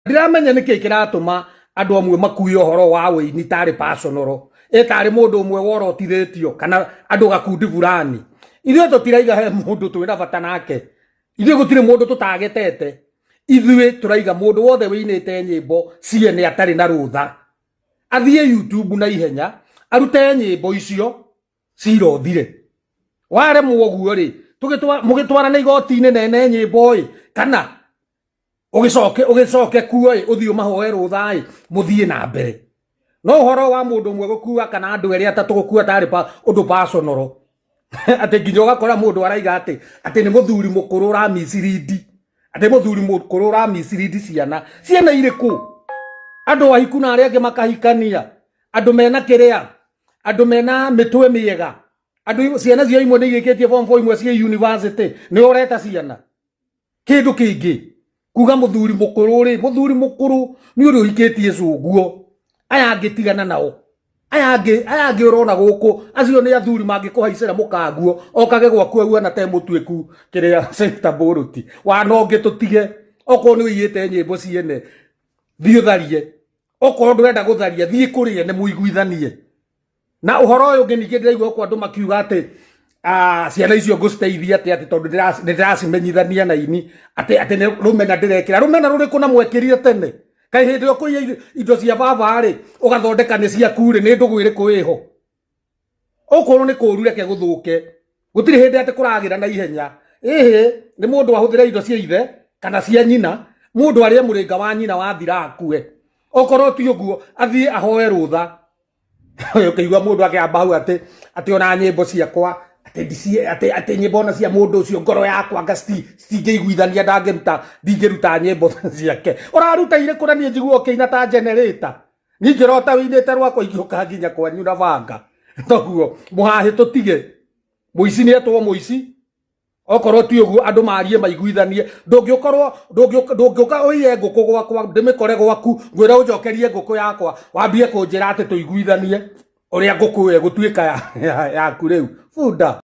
Ndiramenya nĩkĩ kĩratũma andũ amwe makue ũhoro wa wĩini tarĩ personal, ĩtarĩ mũndũ ũmwe worotithĩtio kana andũ gakundi fulani. Ithuĩ tũtiraiga he mũndũ twĩna bata nake, ithuĩ gũtirĩ mũndũ tũtagetete. Ithuĩ tũraiga mũndũ wothe wĩinĩte nyĩmbo ciene atarĩ na rũtha athiĩ YouTube na ihenya arute nyĩmbo icio cira ũthire. Waremwo ũguo rĩ, mũgĩtwarana igoti-inĩ nene nyĩmbo ĩ, kana ũgĩcoke kuo ĩ, ũthiĩ ũmahoe rũtha ĩ, mũthiĩ na mbere. No ũhoro wa mũndũ ũmwe gũkua kana andũ erĩ atatũ gũkua tarĩ ũndũ personal, atĩ nginya ũgakora mũndũ araiga atĩ nĩ mũthuri mũkũrũ ũramisirindi, atĩ mũthuri mũkũrũ ũramisirindi ciana. Ciana irĩkũ? Andũ ahiku na arĩa angĩ makahikania, andũ mena kĩrĩa, andũ mena mĩtwe mĩega, andũ ciana cio imwe nĩ irĩkĩtie form 4, imwe ciĩ university, nĩ ũreta ciana kĩndũ kĩngĩ kuga mũthuri mũkũrũ rĩ, mũthuri mũkũrũ nĩ ũrĩa ũhikĩtie cũguo. Aya angĩ tigana nao, aya angĩ ũrona gũkũ, acio nĩ athuri mangĩkũhaicĩra mũkanguo okage gwaku aguana te mũtuĩku kĩrĩa sector bũrũti wana ũngĩ. Tũtige. Okorwo nĩ ũiyĩte nyĩmbo ciene, thiĩ ũtharie. Okorwo ndũrenda gũtharia, thiĩ kũrĩ ene mũiguithanie. Na ũhoro ũyũ ũngĩ ningĩ ndĩraigua gũkũ andũ makiuga atĩ ciana icio ngũciteithia atĩ tondũ nĩ ndĩracimenyithania na ini atĩ nĩ rũmena ndĩrekĩra. Rũmena rũrĩkũ na mwekĩrire tene? Kaĩ hĩndĩ ĩyo kũiya indo cia baba rĩ, ũgathondeka nĩ ciaku rĩ, nĩ ndũgũ ĩrĩkũ ĩho? Okorwo nĩ kũru, reke gũthũke. Gũtirĩ hĩndĩ atĩ kũragĩra na ihenya. Ĩhĩ, nĩ mũndũ ahũthĩre indo cia ithe kana cia nyina, mũndũ arĩe mũrĩnga wa nyina wathira akue. Okorwo ti ũguo, athiĩ ahoe rũtha. Ũkĩigua mũndũ akĩamba hau atĩ ona nyĩmbo ciakwa atĩ atĩ nyĩmbo ona cia mũndũ ũcio ngoro yakwa anga citingĩiguithania, ndangĩruta, ndingĩruta nyĩmbo ciake. Ũraruta irĩkũ? Na niĩ njigua ũkĩina ta generator. Niĩ ngĩrota wĩinĩte rwakwa, ingĩũka nginya kwanyu na banga. Toguo mũhahĩ tũtige. Mũici nĩ etwo mũici. Okorwo ti ũguo, andũ marie maiguithanie. Ndũngĩũkorwo ndũngĩũka ũiye ngũkũ gwakwa, ndĩmĩkore gwaku, ngwĩre ũnjokerie ngũkũ yakwa, wambie kũnjĩra atĩ tũiguithanie ũrĩa ngũkũ ĩyo ĩgũtuĩka yaku. Rĩu bunda.